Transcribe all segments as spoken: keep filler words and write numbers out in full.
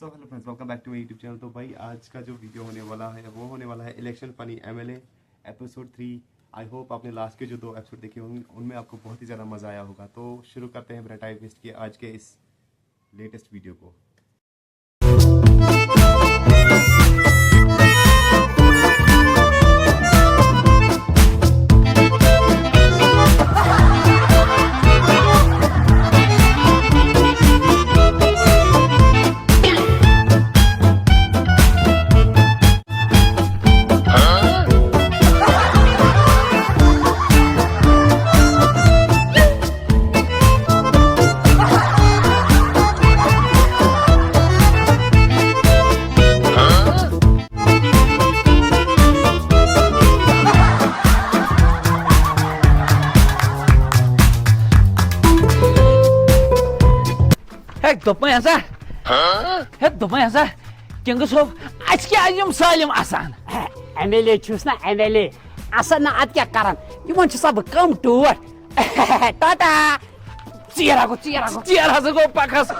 तो hello friends, welcome back to my YouTube channel. तो भाई, आज का जो वीडियो होने वाला है, वो होने वाला है election funny MLA episode three. I hope आपने लास्ट के जो दो एपिसोड देखे होंगे, उनमें आपको बहुत ही ज़्यादा मज़ा आया होगा। तो शुरू करते हैं बिना टाइम वेस्ट किए आज के इस लेटेस्ट वीडियो को। ہے، دوٚپمَے ہسا۔ ہے، دوٚپمَے ہسا۔ کنگہٕ صٲب، اَسہِ کیٛازِ یِم سٲلِم اَسان؟ ایم ایل اے چھُس نا، ایم ایل اے۔ اَسان نہ، اَدٕ کیٛاہ کَرَن؟ یِمَن چھُسا بہٕ کَم ٹوٹھ؟ ٹاٹا۔ ژیر ہا گوٚو، ژیر ہا گوٚو۔ ژیر ہسا گوٚو پَکھَس۔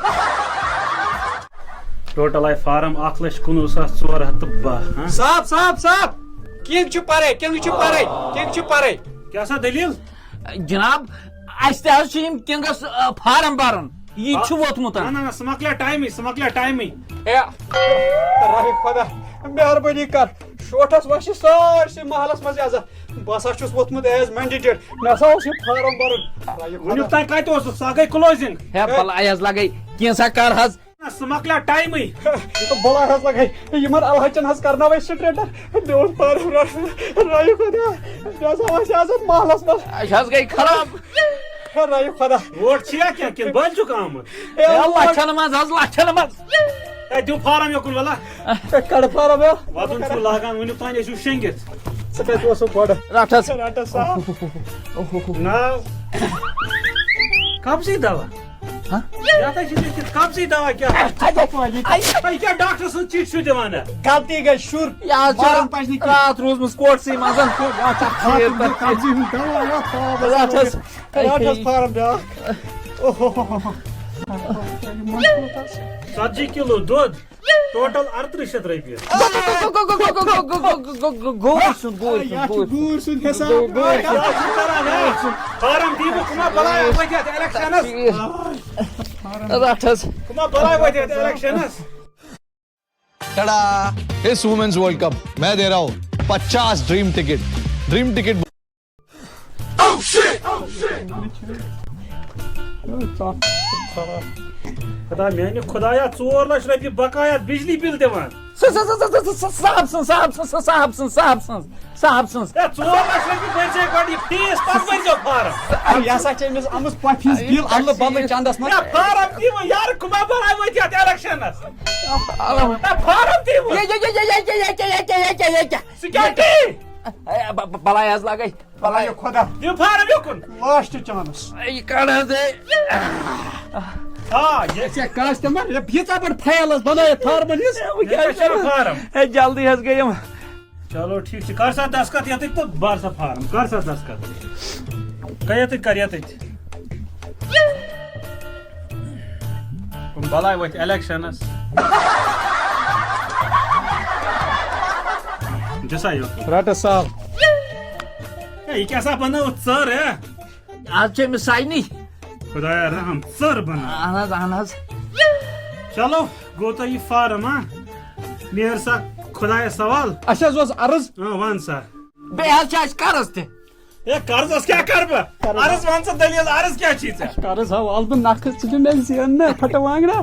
ٹوٹل آیہِ فارم اَکھ لَچھ کُنوُہ ساس ژور ہَتھ تہٕ باہ، ہاں؟ صاحب، صاحب، صاحب، کنگ چھُ پَرے، کنگ چھُ پَرے، کنگ چھُ پَرے۔ کیٛاہ سا دٔلیٖل؟ جناب، اَسہِ تہِ حظ چھُ یِم کنگس، آ، فارم بَرُن۔ یہِ تہِ چھُ ووتمُت۔ نہ، نہ، نہ، سُہ مۄکلیو ٹایمٕے، سُہ مۄکلیو ٹایمٕے۔ اے، رحم خدا، مہربٲنی کر، شوٹھس وَسہِ سٲرسٕے محلس منٛز عزت۔ بہٕ ہسا چھُس ووٚتھمُت ایز مینڈیٹڈ، مےٚ ہسا اوس یہِ فارم بَرُن۔ رحم خدا۔ وٕنیُک تام کَتہِ اوسُکھ؟ سۄ گٔے کلوزنگ۔ ہے، بلایہِ حظ لَگے، کینٛژھا کر حظ۔ نہ، سُہ مۄکلیو ٹایمٕے۔ بلایہِ حظ لَگے، یِمن الہٕ ہَچن حظ کرناوے سٹریٹر۔ مےٚ اوس فارم رَٹُن۔ رحم خدا، مےٚ ہسا وَسہِ عزت محلس منٛز۔ اَسہِ حظ گٔے خراب۔ ہے، رحم خدا۔ ووٹ چھِیا کینٛہہ کِنہٕ بٔلۍ چھُکھ آمُت؟ ہے، ہے، لَچھن منٛز حظ، لَچھن منٛز۔ ہے، دِیِو فارم یوکُن وَلا۔ ہے، کَڑٕ فارم یو۔ وَدُن چھُو لاگان، وٕنیُک تام ٲسِو شیٚنٛگِتھ۔ ژٕ کَتہِ اوسُکھ گۄڈٕ؟ رَٹھ حظ۔ رَٹھ حظ صاحب۔ ناو۔ قبضی دوا؟ ہہ؟ یَتھ حظ چھِ لیٚکھِتھ قبضی دوا کیٛاہ؟ اَدٕ، اَدٕ۔ تۄہہِ کیٛاہ ڈاکٹر سٕنٛز چِٹھۍ چھِو دِوان اَتھ؟ غلطی گٔے، شُر۔ یہِ حظ چھِ مارُن پَزِ نہٕ کینٛہہ۔ راتھ روٗزمٕژ کوٹسٕے منٛز۔ یَتھ چھِ خاتون یہِ قبضی ہُنٛد دوا، یَتھ تھاو بہٕ رَٹھ حظ۔ رَٹھ حظ فارم بیٛاکھ۔ اوہ۔ ژتجی کِلوٗ دۄد، ٹوٹل اَرترٕٛہ شیٚتھ رۄپیہِ۔ گوٗر سُنٛد، گوٗر سُنٛد، یَتھ چھُ گوٗر سُنٛد۔ گوٗر سُنٛد حساب۔ گوٗر سُنٛد۔ فارم دی بہٕ کُما بلایا ؤتھِتھ الیکشنس۔ رَٹھ حظ۔ کُما بلایا ؤتھِتھ الیکشنس۔ ٹڑا، اس وومنز ورلڈ کپ میں دے رہا ہوں پچاس ڈریم ٹکٹ۔ Dream ticket. خدا میانہِ خدایا، ژور لچھ رۄپیہِ بقایا بجلی بل دِوان۔ صاحب سٕنٛز، صاحب سٕنٛز، صاحب سٕنٛز، صاحب سٕنٛز، صاحب سٕنٛز۔ ہے، ژور لچھ رۄپیہِ بٔرۍ زِ گۄڈٕ یہِ فیٖس، پتہٕ بٔرۍ زیو فارم۔ ہے، یہِ ہسا چھِ أمِس آمٕژ پۄپھِ ہٕنٛز بِل اَدلہٕ بدلہٕ چندس منٛز۔ ہے، فارم دِیِو یارٕ، کُما بلایا ؤتھِتھ الیکشنس۔ ہے، فارم دِیِو۔ یہِ کیٛاہ، یہِ کیٛاہ، یہِ کیٛاہ، یہِ کیٛاہ، یہِ کیٛاہ؟ سیکیورٹی۔ ہے، ب-، ب-، بلایا حظ لگے۔ بلایا خدا۔ دِیِو فارم یوکُن۔ Last chance. ہے، یہِ کڑ حظ، ہے۔ آ، یہِ ژےٚ کسٹمر، یہِ ییٖژاہ بٔڑ فایل ٲس بنٲیِتھ فارمن ہٕنٛز۔ ہے، وۄنۍ کیٛاہ ییٚتہِ چھُ چھُ؟ فارم۔ ہے، جلدی حظ گٔیِم۔ چلو، ٹھیٖک چھُ۔ کر سا دستخط ییٚتٮ۪تھ تہٕ بر سا فارم۔ کر سا دستخط۔ کر ییٚتٮ۪تھ، کر ییٚتٮ۪تھ۔ کُم بلاے ؤتھۍ الیکشنس۔ دِسا یوت۔ رٹہٕ صاحب۔ ہے، یہِ کیٛاہ سا بنٲو ژٔر، ہے؟ آز چھِ أمِس ساینی۔ خدایا رحم، ژٔر بنٲو۔ اہن حظ، اہن حظ۔ چلو، گوٚو تۄہہِ یہِ فارم، ہا؟ نیر سا خدایس سوال۔ اَسہِ حظ اوس عرض۔ اۭں، وَن سا۔ بیٚیہِ حظ چھِ اَسہِ قرض تہِ۔ ہے، قرضس کیٛاہ کَرٕ بہٕ؟ قرض۔ عرض وَن ژٕ دٔلیٖل، عرض کیٛاہ چھی ژےٚ؟ قرض ہاو، اَلہٕ بہٕ نَکھٕ، ژٕ دِ مےٚ زینہٕ نا، پھٹہٕ وانٛگڑا۔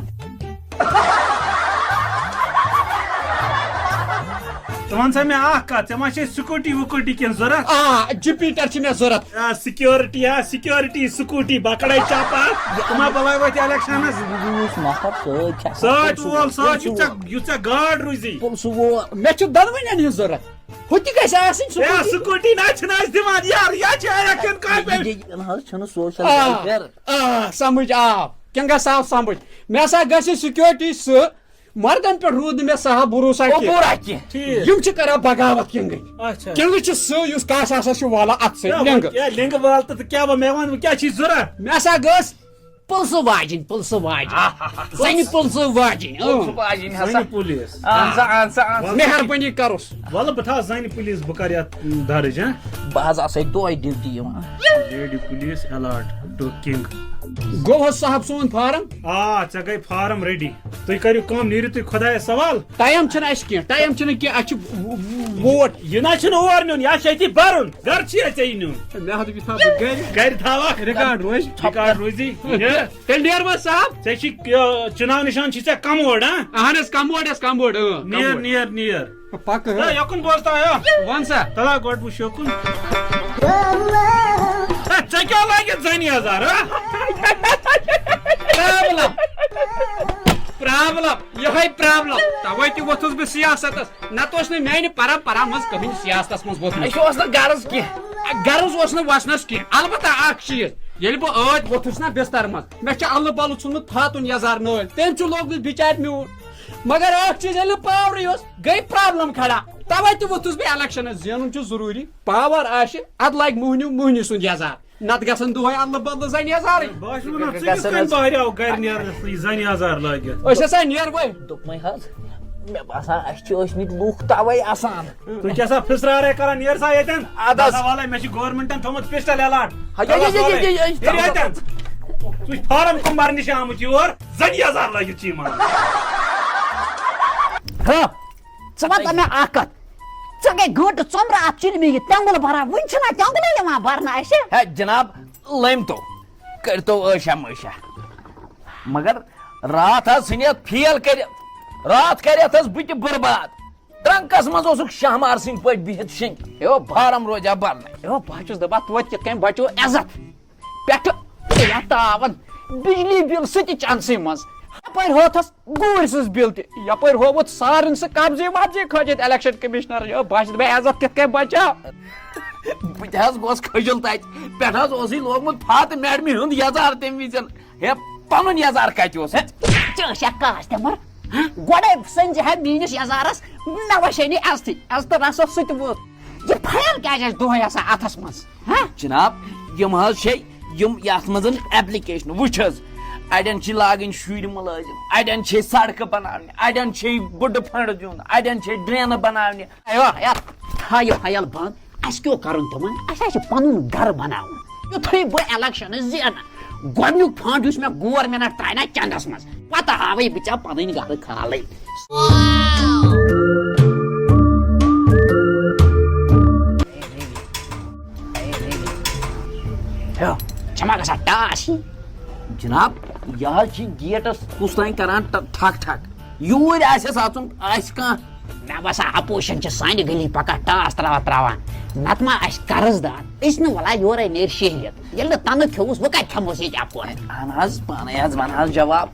ژٕ وَن سا مےٚ اَکھ کَتھ، ژےٚ ما چھے سکوٗٹی وکوٗٹی کینٛہہ ضوٚرَتھ؟ آ، جُپیٖٹر چھِ مےٚ ضوٚرَتھ۔ آ، سیکیورٹی، آ، سیکیورٹی، سکوٗٹی، بکڑے چاپا، ژٕ ما بلاے وٲتۍ الیکشنس؟ یُس نفر سۭتۍ چھِ آسان، سۭتۍ وول، سۭتۍ یُس ژےٚ، یُس ژےٚ گاڈ روٗزی۔ پُلسہٕ وول۔ مےٚ چھُ دۄنوٕنٮ۪ن ہِنٛز ضوٚرَتھ۔ ہُہ تہِ گژھِ آسٕنۍ ہے، سکوٗٹی۔ سکوٗٹی نہ چھِنہٕ اَسہِ دِوان یارٕ، یہِ چھِ الیکشن کامہِ۔ یہِ، یہِ، یہِ نہ حظ چھُنہٕ سوشل آ، ویلفیئر۔ آ، سمجھ آو۔ کنگا صاحب سمجھ۔ مےٚ ہسا گژھِ سیکیورٹی سُہ، مردن پٮ۪ٹھ روٗد نہٕ مےٚ صاحب بھروسہ کینٛہہ۔ عبوٗرا کینٛہہ۔ ٹھیٖک۔ یِم چھِ کران بغاوت کنگٕکۍ۔ اچھا۔ کنگہٕ چھِ سُہ یُس کاسہِ آسان چھُ والان اَتھٕ سۭتۍ، کیٛاہ لٮ۪نٛگہٕ۔ وۄنۍ کیٛاہ لٮ۪نٛگہٕ والہٕ تہٕ کیٛاہ وۄنۍ مےٚ وَن وۄنۍ کیٛاہ چھِ ضوٚرَتھ؟ مےٚ ہسا گٔژھ پُلسہٕ واجِنۍ، پُلسہٕ واجِنۍ۔ زَنہِ پُلسہٕ واجِنۍ، اۭں۔ زَنہِ پُلیٖس۔ اہن سا، اہن سا، اہن سا۔ مہربٲنی کَروس۔ وَلہٕ بہٕ تھاوٕ زَنہِ پُلیٖس، بہٕ کَرٕ یَتھ، م، دَرٕج، ہاں؟ بہٕ حظ آسَے دۄہَے ڈیوٹی یِوان۔ Lady police alert to king۔ گوٚو حظ صاحب سون فارم؟ آ، ژےٚ گٔے فارم ریڈی۔ تُہۍ کٔرِو کٲم، نیٖرِو تُہۍ خۄدایَس سوال۔ ٹایم چھُنہٕ اَسہِ کینٛہہ، ٹایم چھُنہٕ کینٛہہ، اَسہِ چھُ ووٹ۔ یہِ نہ چھُنہٕ اور نیُن، یہِ چھُ ییٚتی بَرُن۔ گَرٕ چھُ یہِ ژےٚ یہِ نیُن۔ مےٚ ہَتھ رۄپیہِ تھاو بہٕ گَرِ۔ گَرِ تھاوَکھ۔ رِکارڈ روزِ۔ رِکارڈ روزی۔ یہِ۔ تیٚلہِ نیر وۄنۍ صاحب۔ ژےٚ چھِ، یہِ، چُناو نِشان چھِ ژےٚ کموڈ، ہاں؟ اہن حظ، کموڈ حظ، کموڈ، اۭں، نیر، کموڈ۔ نیر، نیر۔ پکہٕ ہے، حظ۔ یوکُن بوزتا، ہا؟ وَن سا۔ تلا گۄڈٕ وٕچھ یوکُن۔ ہے، ژےٚ کیٛاہ لگہِ زَنہِ یَزار، ہا؟ پرابلم۔ پرابلم۔ یِہوٚے پرابلم۔ توے تہِ ووٚتھُس بہٕ سیاستس۔ نتہٕ اوس نہٕ میانہِ پرا پرا منٛز کٕہٕنۍ سیاستس منٛز ووٚتھمُت۔ اَسہِ اوس نہٕ غرض کینٛہہ۔ غرض اوس نہٕ وَسنس کینٛہہ۔ البتہ اکھ چیٖز، ییٚلہِ بہٕ ٲدۍ ووٚتھُس نا بستر منٛز، مےٚ چھُ الہٕ پلہٕ ژھُنمُت فاتُن یزار نٲلۍ۔ تٔمۍ چھُ لوگمُت بِچارِ میون۔ مگر اکھ چیٖز، ییٚلہِ نہٕ پاورٕے اوس، گٔے پرابلم کھڑا۔ توے تہِ ووٚتھُس بہٕ، الیکشنس زینُن چھُ ضروٗری۔ پاور آسہِ، ادٕ لگہِ موہنیو موہنی سُنٛد یزار۔ نتہٕ گژھن دۄہے ادلہٕ بدلہٕ زنہِ یزارٕے۔ بہٕ ہاوٕ نہٕ ژٕ کِتھ کٔنۍ بہریو گرِ نیرنس یہِ زنہِ یزار لٲگِتھ۔ أسۍ ہسا نیر وۄنۍ۔ دوٚپمَے حظ، مےٚ باسان اَسہِ چھِ ٲسمٕتۍ لوٗکھ تَوَے اَسان۔ تُہۍ کیٛاہ سا پھِسرارے کران؟ نیر سا ییٚتٮ۪ن۔ اَدٕ حظ۔ وَلہٕ وَلہٕ، مےٚ چھِ گورمٮ۪نٛٹَن تھوٚمُت پِسٹَل اٮ۪لاٹ۔ ہے، ہے، ہے، ہے، ہے، ہے، ہے۔ نیر ییٚتٮ۪ن۔ ژٕ چھُکھ فارم کُمبارنہِ چھِ آمُت یور، زنہِ یزار لٲگِتھ چھِ یِوان۔ ہہ، ژٕ وَن تہٕ مےٚ اَکھ کَتھ۔ ژٕ گٔے گٲنٛٹہٕ ژۄمرٕ اَتھ چِلمہِ یہِ تٮ۪نٛگُل بَران، وٕنہِ چھُنہ تٮ۪نٛگُلٕے یِوان بَرنہٕ اَسہِ؟ ہے جناب، لٔمۍ تو، کٔرۍ تو عٲشا مٲشا۔ مگر راتھ حظ ژھٕنۍ یَتھ فیل کٔرِتھ، راتھ کَرِ یَتھ حظ بہٕ تہِ بُرباد۔ ٹرنکس منٛز اوسُکھ شہمار سٕنٛدۍ پٲٹھۍ بِہِتھ شِنگ۔ یو، بہٕ حظ چھُس دَپان توتہِ کِتھ کٔنۍ بچو عزت۔ پٮ۪ٹھٕ تُلان تاوَن، بجلی بِل سُہ تہِ چانسٕے منٛز۔ ہپٲرۍ ہوتھس گوٗرۍ سٕنٛز بِل تہِ، یپٲرۍ ہووُتھ سارن سُہ قبضی وبضی کھٲجِتھ الیکشن کمشنر۔ یو، بہٕ حظ چھُس دَپان عزت کِتھ کٔنۍ بچاو؟ بہٕ تہِ حظ گوس کھٔجُل تَتہِ۔ پٮ۪ٹھٕ حظ اوسُے لوگمُت فاتہٕ میڈمہِ ہُنٛد یزار تَمہِ وِزٮ۪ن۔ ہے، پنُن یزار کتہِ اوس؟ ہے، ژٕ ٲسیا کاسٹمر؟ ہہ؟ گۄڈے سنزِ ہا میٲنِس یزارس، مےٚ وچھے نہٕ عزتٕے۔ عزتہٕ رژھ اوس سُہ تہِ ووت۔ یہِ فایل کیازِ آسہِ دۄہے آسان اتھس منٛز؟ ہہ؟ جناب، یِم حظ چھے یِم یتھ منٛز ایپلیکیشن۔ وٕچھ حظ، اڑٮ۪ن چھِ لاگٕنۍ شُرۍ مُلٲزم، اڑٮ۪ن چھے سڑکہٕ بناونہِ، اڑٮ۪ن چھے بُڈٕ فنڈ دیُن، اڑٮ۪ن چھے ڈرینہٕ بناونہِ۔ ایو، ایو، تھایو فایل بند۔ اَسہِ کیٛاہ کَرُن تِمَن؟ اَسہِ حظ چھُ پَنُن گَرٕ بَناوُن۔ یُتھُے بہٕ الیکشن زینہٕ، گۄڈٕنیُک فنڈ یُس مےٚ گورمنٹ ترٛاوِ نا چندس منٛز، پَتہٕ ہاوَے بہٕ ژےٚ پَنٕنۍ گَرٕ کھالٕے۔ ہیو، ژےٚ ما گژھان ٹاس؟ جناب، یہِ حظ چھِ گیٹس کُس تام کران ٹ-، ٹھک ٹھک۔ یوٗرۍ آسٮ۪س اژُن، آسہِ کانٛہہ۔ مےٚ باسان، اپوزیشن چھِ سانہِ گلی پکان ٹاس تراوان تراوان۔ نتہٕ ما آسہِ قرض دار؟ أسۍ نہٕ وَلان یورے نیرِ شیہلِتھ۔ ییٚلہِ نہٕ تنہٕ کھیوٚوُس، وۄنۍ کتہِ کھٮ۪موس ییٚتہِ اپور؟ اہن حظ، پانے حظ، ون حظ جواب۔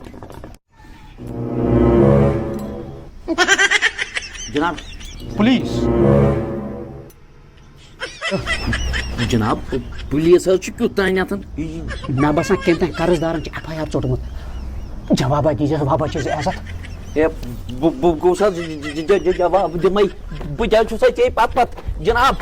جناب۔ پلیز۔ جناب، پولیس حظ چھُ کیُتھ تانٮ۪تھ۔ مےٚ باسان، کٔمۍ تام قرض دارن چھُ ایف آی آر ژوٚٹمُت۔ جوابا دیٖزٮ۪س، وابا چھُس عزت۔ ہے، بہٕ، بہٕ گوٚژھ حظ ج-، ج-، ج-، ج-، جواب دِمے۔ بہٕ تہِ حظ چھُسے ژےٚ پتہٕ پتہٕ، جناب۔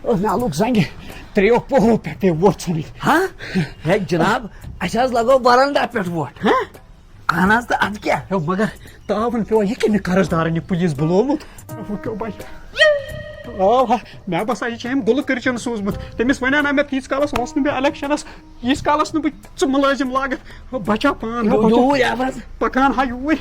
مےٚ لوٚگ زنٛگہِ ترٛیٚیو پوہرو پٮ۪ٹھ پیٚیہِ ووٹ ژھٕنٕنۍ۔ ہا؟ ہے جناب، اَسہِ حظ لگٲو ورنڈا پٮ۪ٹھ ووٹ۔ ہا؟ اہن حظ، تہٕ اَدٕ کیٛاہ؟ ہے مگر تعاوُن پیوٚو یہِ کٔمۍ قرض دارن یہِ پُلیٖس بُلومُت؟ ہُہ کیٛاہ بچہِ؟ آ، ہا، مےٚ باسان، یہِ چھِ أمۍ گُلہٕ کٔرچَن سوٗزمُت۔ تٔمِس وَنیٛو نہ مےٚ، تیٖتِس کالَس اوس نہٕ مےٚ الیکشنَس، ییٖتِس کالَس نہٕ بہٕ ژٕ مُلٲزِم لاگَکھ۔ ہا، بچا پان، ہا، یو-، بچا۔ یوٗرۍ آو حظ۔ پکان ہا یوٗرۍ۔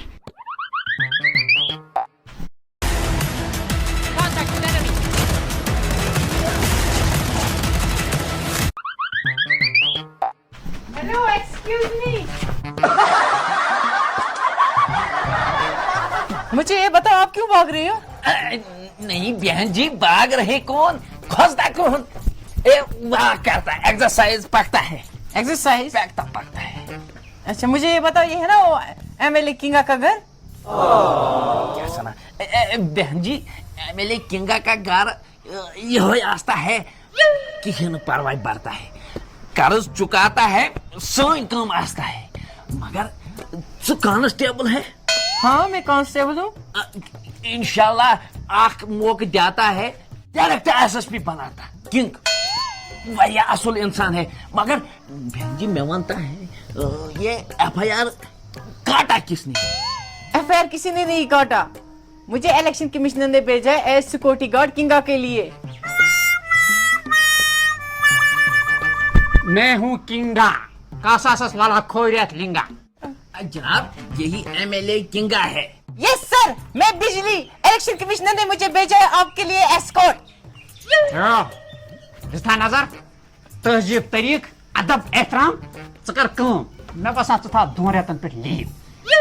Hello, excuse me. मुझे ये बताओ, आप क्यों भाग रहे हो? अ, नहीं बहन जी, भाग रहे कौन, खोजता कौन? ए, वाह करता है, एक्सरसाइज पकता है। एक्सरसाइज? पकता, पकता है। अच्छा, मुझे ये बताओ, ये है ना वो एमएलए किंगा का घर? क्या सुना? ए, ए, बहन जी, एमएलए किंगा का घर, अ, यही रास्ता है। किसी ने परवाह बढ़ता है, कर्ज चुकाता है, सोई काम आता है। मगर जो कांस्टेबल है, हाँ, मैं कांस्टेबल हूँ। इंशाल्लाह اکھ موقعہٕ دیتا ہے ڈائریکٹ ایس ایس پی بناتا کنگ واریاہ اصل انسان ہے مگر بہن جی مےٚ ونتا ہے یہ ایف آئی آر کاٹا کس نے؟ ایف آئی آر کسی نے نہیں کاٹا, मुझे इलेक्शन कमिश्नर ने भेजा है एज सिक्योरिटी गार्ड किंगा के लिए. میں ہوں کنگا کاساسس والا کھوریت لنگا. جناب یہی ایم ایل اے کنگا ہے. यस सर, मैं बिजली, इलेक्शन कमिश्नर ने मुझे भेजा है आपके लिए एस्कॉर्ट. ہیو, دِژتھا نظر؟ تہذیب طریقہٕ, ادب, احترام. ژٕ کر کٲم, مےٚ باسان ژٕ تھاو دۄن رٮ۪تن پٮ۪ٹھ لیٖو.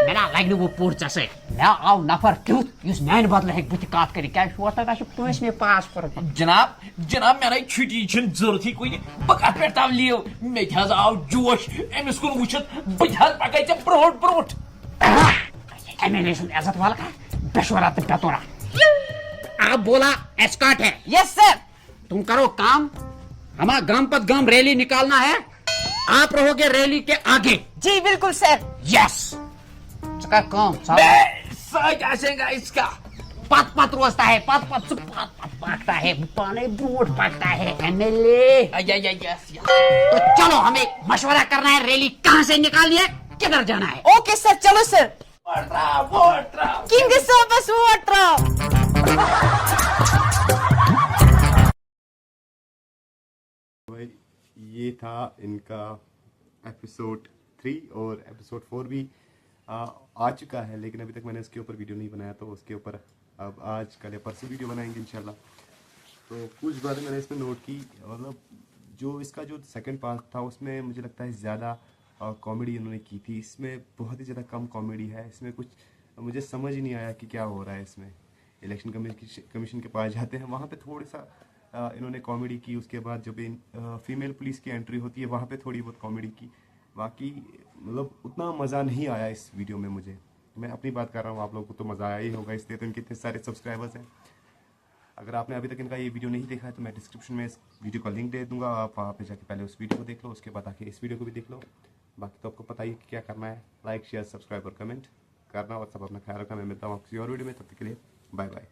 مےٚ نا لگہِ نہٕ وۄنۍ پوٗرٕ ژےٚ سۭتۍ. مےٚ آو نفر تیُتھ یُس میانہِ بدلہٕ ہیٚکہِ بُتھِ کتھ کٔرِتھ. کیٛازِ چھُ وۄتھان؟ تۄہہِ چھُ پٲنٛژمہِ پاس کوٚرمُت. جناب جناب مےٚ نے چھُٹی چھِنہٕ ضروٗرتھٕے کُنہِ. بہٕ کتھ پٮ۪ٹھ تھاوٕ لیٖو؟ مےٚ تہِ حظ آو جوش أمِس کُن وٕچھِتھ. بہٕ تہِ حظ پکے ژےٚ برونٛٹھ برونٛٹھ. ایم ایل اے سُنٛد عزت والا بے شورا تہٕ بے تورا. آپ بولا ایسکارٹ ہے. Yes sir. تم کرو کام, ہما گام پت گام ریلی نکالنا ہے. آپ رہو گے ریلی کے آگے. جی بالکل سر. یس. ژٕ کر کٲم, ژٕ میں سچ آسے گا اس کا. پت پت روزتا ہے, پت پت ژٕ پت پت پکتا ہے, پانے برونٛٹھ پکتا ہے ایم ایل اے. یا یا یس یس. تو چلو, ہمیں مشورہ کرنا ہے, ریلی کہاں سے نکالنی ہے, کدھر جانا ہے. ओके सर, चलो सर. ووٹ تراو ووٹ تراو. किंग साहब बस वोट तराओ. भाई, ये था इनका एपिसोड थ्री और एपिसोड फोर भी आ, आ चुका है, लेकिन अभी तक मैंने इसके ऊपर वीडियो नहीं बनाया, तो उसके ऊपर अब आज कल या परसों वीडियो बनाएंगे इंशाल्लाह. तो कुछ बातें मैंने इसमें नोट की, मतलब जो इसका जो सेकंड पार्ट था उसमें मुझे लगता है ज़्यादा कॉमेडी इन्होंने की थी. इसमें बहुत ही ज़्यादा कम कॉमेडी है. इसमें कुछ मुझे समझ ही नहीं आया कि क्या हो रहा है इसमें. इलेक्शन कमीशन के पास जाते हैं, वहाँ पे थोड़ी सा अ, इन्होंने कॉमेडी की. उसके बाद जब इन फीमेल पुलिस की एंट्री होती है, वहाँ पे थोड़ी बहुत कॉमेडी की. बाकी मतलब उतना मज़ा नहीं आया इस वीडियो में मुझे. मैं अपनी बात कर रहा हूँ, आप लोगों को तो मज़ा आया ही होगा, इसलिए तो इनके इतने सारे सब्सक्राइबर्स हैं. अगर आपने अभी तक इनका ये वीडियो नहीं देखा है, तो मैं डिस्क्रिप्शन में इस वीडियो का लिंक दे दूंगा, आप वहाँ पे जाके पहले उस वीडियो को देख लो, उसके बाद आके इस वीडियो को भी देख लो. बाकी तो आपको पता ही है कि क्या करना है, लाइक, शेयर, सब्सक्राइब और कमेंट करना. और सब अपना ख्याल रखना. मैं मिलता हूँ आपसे और वीडियो में, तब तक के लिए बाय बाय.